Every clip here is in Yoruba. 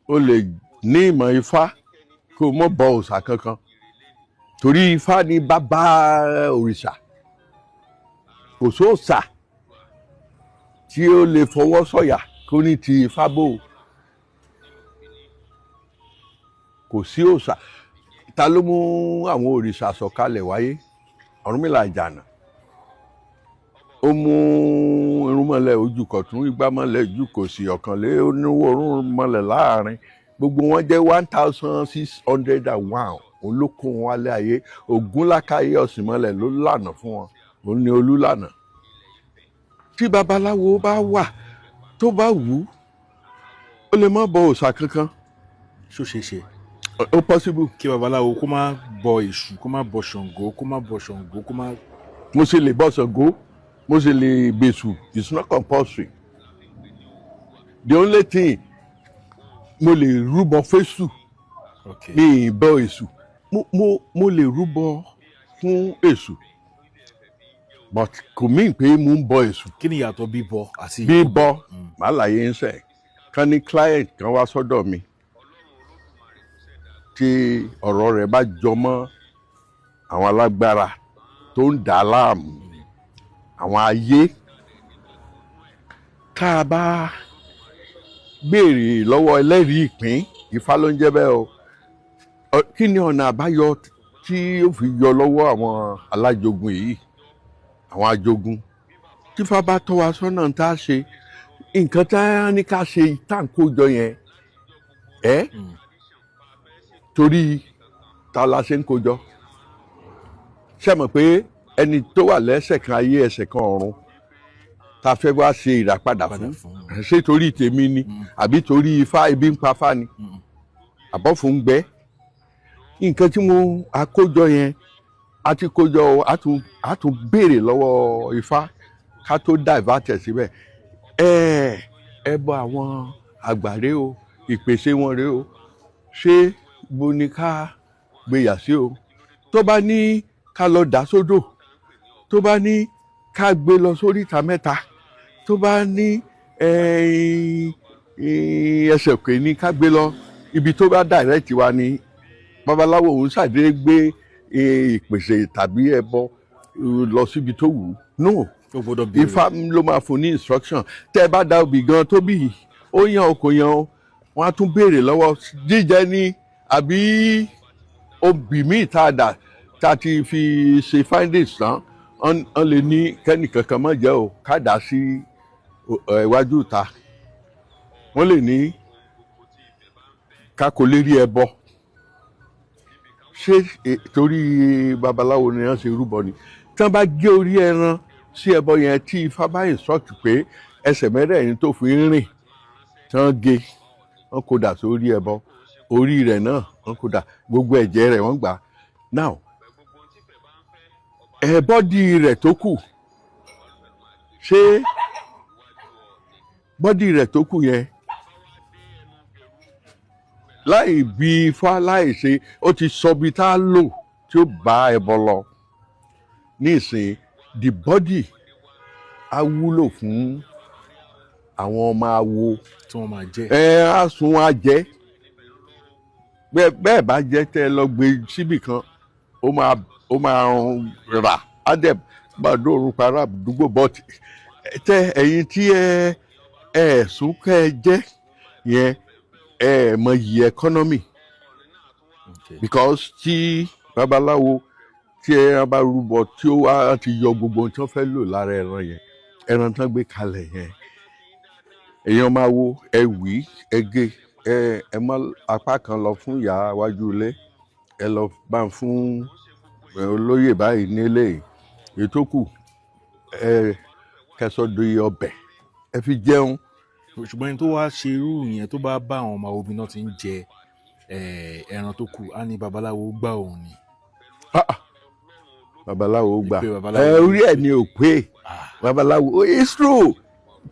O lè ní ìmọ̀ Ifá kó o mọ̀ bọ òòṣà kankan, torí Ifá ni bàbá òrìṣà. Kò sóòṣà tí ó lè fọwọ́ sọ̀yà kó ní ti Ifá bò ó. Kò sí òòṣà. Ta ló mú àwọn òrìṣà sọ̀kalẹ̀ wáyé? Ọ̀rúnmìlà Àjànà. Ó mú irúnmọlẹ̀ ojú kọ̀tún, igbámọlẹ̀ ojú kòsì, ọ̀kànlé oníwó irúnmọlẹ̀ láàrin. Gbogbo wọn jẹ́ 1601. Òun ló kó wọn wálé ayé. Ògúnlákàyé ọ̀sìnmọlẹ̀ ló lànà fún wọn. Òun ni olúlànà. Tí babaláwo bá wà, tó bá wù ú, ó lè má bọ òòṣà kankan. Ṣó ṣeé ṣe? Ó possible. Kí babaláwo kó má bọ Èṣù, kó má bọ Ṣàngó, kó má bọ Ṣàngó, kó má? Mo ṣe lè bọ Ṣàngó, mo ṣe lè bèṣù. It's not compulsory. The only thing, mo lè rúbọ fésù. Mi ì bọ Èṣù. Mo lè rúbọ fún Èṣù, but kò mean pé mo ń bọ Èṣù. Kí ni ìyàtọ̀ bíbọ àti? Bíbọ, màá láyé ń sẹ̀ kán ní client kan wá sọ́dọ̀ mi tí ọ̀rọ̀ rẹ̀ bá jọ mọ́ àwọn alágbára tó ń dà á láàmú, àwọn ayé, tá a bá béèrè lọ́wọ́ ẹlẹ́rìí ìpín, Ifá ló ń jẹ́ bẹ́ẹ̀ o. Kí ni ọ̀nà àbáyọ tí ó fi yọ lọ́wọ́ àwọn alájogun yìí, àwọn ajogun? Tífá bá tọ́ wa sọ́nà tá a ṣe, nǹkan tá a ní ká ṣe tá à ń kó jọ yẹn ẹ́, torí ta la ṣe ń kó jọ? Ṣé mọ̀ pé ẹni tó wà lẹ́sẹ̀ kan ayé, ẹsẹ̀ kan ọ̀run, tá a fẹ́ wá ṣe ìràpadà fún, ṣé torí tèmi ni àbí torí Ifá? Ibi ń pa Fá ni àbọ̀fún gbẹ́. Nǹkan tí mo àkójọ yẹn, a ti kójọ o, a tún béèrè lọ́wọ́ Ifá ká tó divert ẹ̀ síbẹ̀. Ẹ ẹ bọ àwọn àgbàre o, ìpèsè wọn rèé o, ṣé bo ni ká gbéyà sí o? Tó bá ní ká lọ dà sódò, tó bá ní ká gbé lọ sóríta mẹ́ta, tó bá ní ẹsẹ̀ òkè ní ká gbé lọ, ibi tó bá direct wa ni. Babaláwo òun ṣàdédé gbé ìpèsè tàbí ẹbọ lọ síbi tó wù ú? No. Ó gbọ́dọ̀ béèrè. Ifá ló máa fún ní instruction. Tẹ́ ẹ bá da obì gan tó bì, ó yan o, kò yan o, wọ́n á tún béèrè lọ́wọ́ jíjẹ ní àbí obì míì tá a dà, tá a ti fi ṣe findings tán. Wọ́n lè ní kẹ́nìkankan má jẹ́ o, ká dà sí iwájú ìta. Wọ́n lè ní ká kó lérí ẹbọ. Ṣé torí babaláwo ni wọ́n ṣe rúbọ ni? Tí wọ́n bá gé orí ẹran sí ẹbọ yẹn, tí Ifá bá instruct pé ẹsẹ̀ mẹ́rẹ̀ẹ̀rin tó fi ń rìn tí wọ́n gé, wọ́n kó dà sórí ẹbọ, orí rẹ̀ náà wọ́n kó dà, gbogbo ẹ̀jẹ̀ rẹ̀ wọ́n gbà. Now, ẹ̀ body rẹ̀ tó kù, ṣé body rẹ̀ tó kù yẹn, láì bí Ifá, láì ṣe, ó ti sọ bí tá a lò tí ó bá ẹbọ lọ ní ìsìn, the body á wúlò fún àwọn ọmọ awo tí wọ́n máa jẹ. Ẹ á sun, á jẹ bẹ́ẹ̀. Bẹ́ẹ̀ bá jẹ́, tẹ́ ẹ lọ gbé síbì kan, ó máa rà, á dẹ̀ gbàdúrà òrùn para àdúgbò. But tẹ ẹ̀yin tí ẹ sún kẹ́ ẹ jẹ́ yẹn, ẹ mọ yìí economy. Because tí babaláwo, tí ẹran bá rúbọ, tí ó wá ti yọ gbogbo ohun tí wọ́n fẹ́ lò lára ẹran yẹn, ẹran tán gbé kalẹ̀ yẹn, èèyàn máa wo ẹ wí, ẹ gé, ẹ mọ apá kan lọ fún ìyá iwájú ilé, ẹ lọ bá ń fún olóyè báyìí nílé, èyí tó kù ẹ kẹsọdọ ọbẹ̀, ẹ fi jẹun. Ṣùgbọ́n ẹni tó wá ṣe irú yẹn, tó bá bá àwọn ọmọ obìnrin náà ti ń jẹ ẹran tó kù, á ní babaláwo gbà òun ni. Ah, ah. Babaláwo gbà. Ìpè babaláwo. Ẹ orí ẹ ní ò pé. Babaláwo, oh, it's true.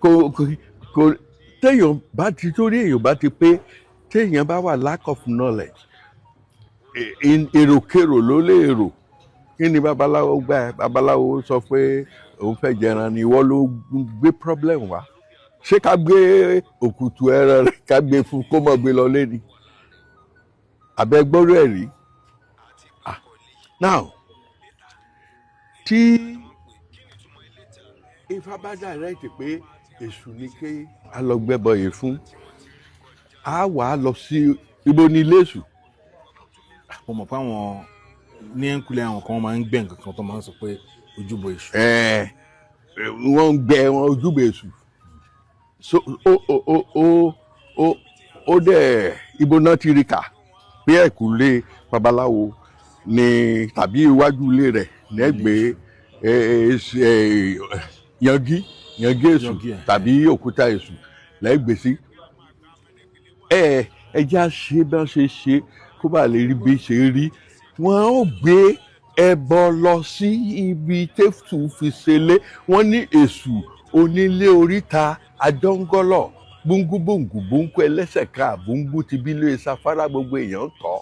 Kò téèyàn bá ti, torí èèyàn bá ti pé, téèyàn bá wà lack of knowledge, èròkèrò ló lè rò. Kí ni babaláwo gbà ẹ? Babaláwo sọ pé òun fẹ́ jẹran ni, ìwọ ló gbé problem wá. Ṣé ká gbé òkùtù ẹran rẹ̀, ká gbé fún kó mọ̀ gbé lọ lé ni? Àbẹ gbọ́rọ̀ ẹ̀ rí? Ah, now, tí Ifá bá direct pé èṣù ni ké a lọ gbẹ́bọ yìí fún, a wà á lọ sí ibo ní ilé èṣù? Mo mọ̀ pé àwọn ní ẹ̀ńkulẹ̀, àwọn kan máa ń gbẹ́ nǹkan kan tó máa ń sọ pé ojúbọ èṣù. Ẹ̀ẹ́, wọ́n ń gbẹ wọn ojúbọ èṣù. So ó dẹ̀ ibo náà ti rí kà pé ẹ̀kúlé babaláwo ni tàbí iwájú ilé rẹ̀ lẹ́gbẹ̀ẹ́ yangi yangi èṣù Yangi, ẹ̀. tàbí òkúta èṣù lẹ́gbẹ̀ẹ́ sí? Ẹ ẹ já ṣe bí wọ́n ṣe ṣe kó bá lè rí bí ṣe rí. Wọ́n ó gbé ẹbọ lọ sí ibi tẹ́fù fi ṣẹlẹ̀. Wọ́n ní èṣù onílé oríta adọ́ngọ́lọ̀ gbóngbóngbò gbóngbó ẹlẹ́sẹ̀ ká gbóngbó ti bí lé safara, gbogbo èèyàn ń tọ́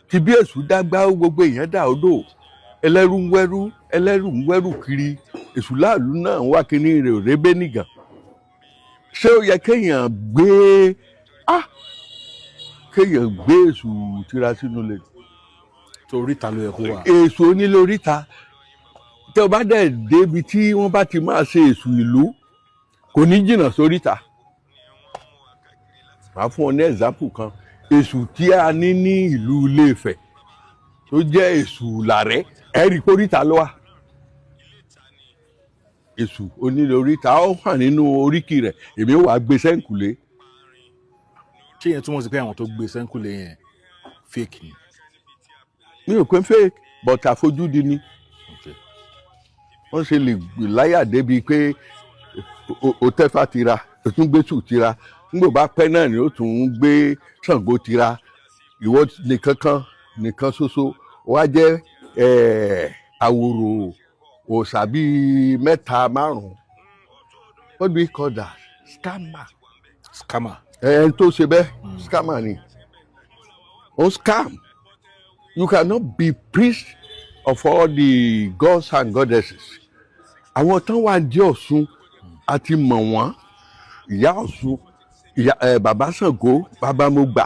ti bí èṣù dágbá, gbogbo èèyàn dà odò, ẹlẹ́rú ń wẹ́rú, ẹlẹ́rú ń wẹ́rù kiri, èṣù láàlú náà ń wá kíní rẹ̀ òrébé nìgàn. Ṣé ó yẹ kéèyàn gbé, ah, kéèyàn gbé èṣù tira sínú ilé? Tó oríta ló yẹ kó wà. Èṣù onílé oríta. Tẹ o bá dẹ̀ débi tí wọ́n bá ti máa ṣe èṣù ìlú, kò ní jìnnà sóríta. Màá fún ọ ní example kan. Èṣù tí a ní ní ìlú Ilé-Ifẹ̀ tó jẹ́ èṣù làrẹ́, ẹ̀rí kóríta ló wà. Èṣù onílé oríta, ó hàn nínú oríkì rẹ̀. Èmi wàá gbé sẹ́ǹkùlé. Ṣé yẹn túmọ̀ sí pé àwọn tó gbé sẹ́ńkùlé yẹn, fake ni? Mi ò pé fake, but àfojúdi ni. Wọ́n ṣe lè láyà débi pé o tẹ́fà tira, o tún gbé tù tira, nígbà bá pẹ́ náà ni ó tún ń gbé Ṣàngó tira. Ìwọ nìkan kan nìkan ṣoṣo wá jẹ́ àwòrò òòṣà bíi mẹ́ta, márùn-ún. What do we call that? Scammer. Scammer. Ẹni tó ṣe bẹ́ẹ̀, scammer ni ó. Scam. You cannot be priest of all the gods and goddesses. Àwọn tán wà dé Ọ̀ṣun àti mọ̀ wọ́n, ìyá Ọ̀ṣun, ìyá ẹ, bàbá Ṣàngó, bàbá mo gbà.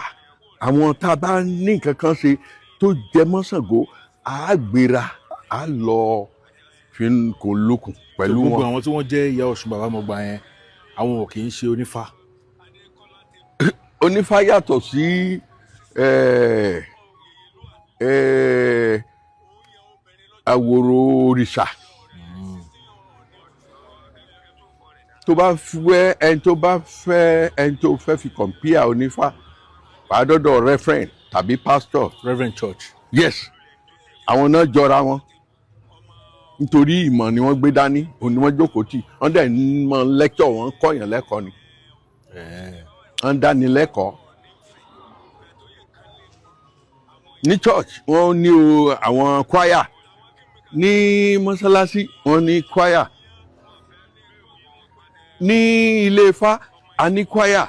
Àwọn tá a bá ní nǹkan kan ṣe tó jẹ mọ́ Ṣàngó, á gbéra, á lọ fi kò lókun pẹ̀lú Gbogbo wọn. àwọn tí wọ́n jẹ́ ìyá Ọ̀ṣun, bàbá mọ̀gbà yẹn, àwọn ò kì í ṣe onífá? Onífá yàtọ̀ sí àwòrò òrìṣà. Tó bá fẹ́ ẹni tó bá fẹ́ ẹni tó fẹ́ fi compare onífá, wàá dọ́dọ̀ reverend tàbí pastor. Reverend church. Yes, àwọn náà jọra wọn nítorí ìmọ̀ ni wọ́n gbé dání, òun ni wọ́n jókòó tì. Wọ́n dẹ̀ ń mọ lecture, wọ́n ń kọ́yàn lẹ́kọ̀ọ́ ni. Wọ́n ń dáni lẹ́kọ̀ọ́ ní church. Wọ́n ní o àwọn choir ní mọ́sálásí, wọ́n ní choir ní ilé Ifá, a ní choir.